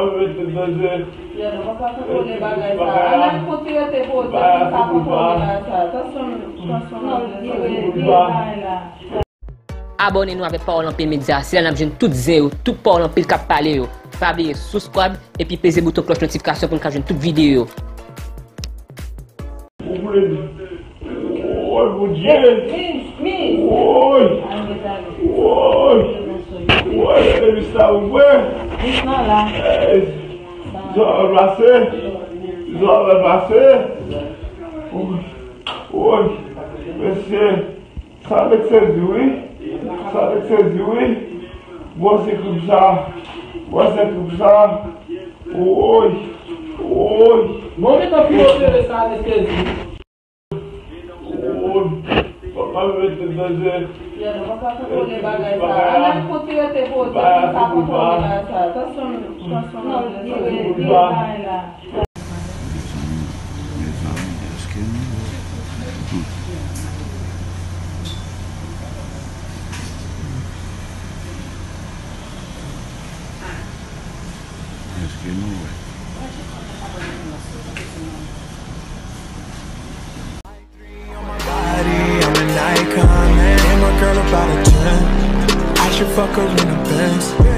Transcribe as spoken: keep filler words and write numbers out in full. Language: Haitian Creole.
Mete danje. Yo, nou pa ka kontwole bagay sa. Ann al kontinye te poze pou n ka kontwole bagay sa. Tansyon, tansyon nan vye, vye bagay la. Abòne nou avèk Pawòl Anpil Medya. Se la n ap jwenn tout zen yo, tout pawòl anpil k ap pale yo. Pa bliye subscribe epi peze bouton klòch notifikasyon pou n ka jwenn tout videyo yo. Ou vle di. Woy, Bondye. Woy. Woy. Woy, gade mis la ouvè. Ey, zò pase. Zò pase. Woy. Woy. Mesye. Sa met sezi wi. Sa met sezi wi. Bon se krim sa. Bon se krim sa. Woy. Woy. Bon, men tanpri yo sere sa met sezi. Woy. Papa mete danje. Yo, nou pa ka kontwole bagay sa. Ann al kontinye te poze pou n ka kontwole bagay sa. Tansyon, tansyon nan vye, vye bagay la. Mezanmi, mezanmi, èske nou wè? Hmm. Èske nou wè? Body, I'm an icon, man. And my girl about a ten. I should fuck her in the Benz.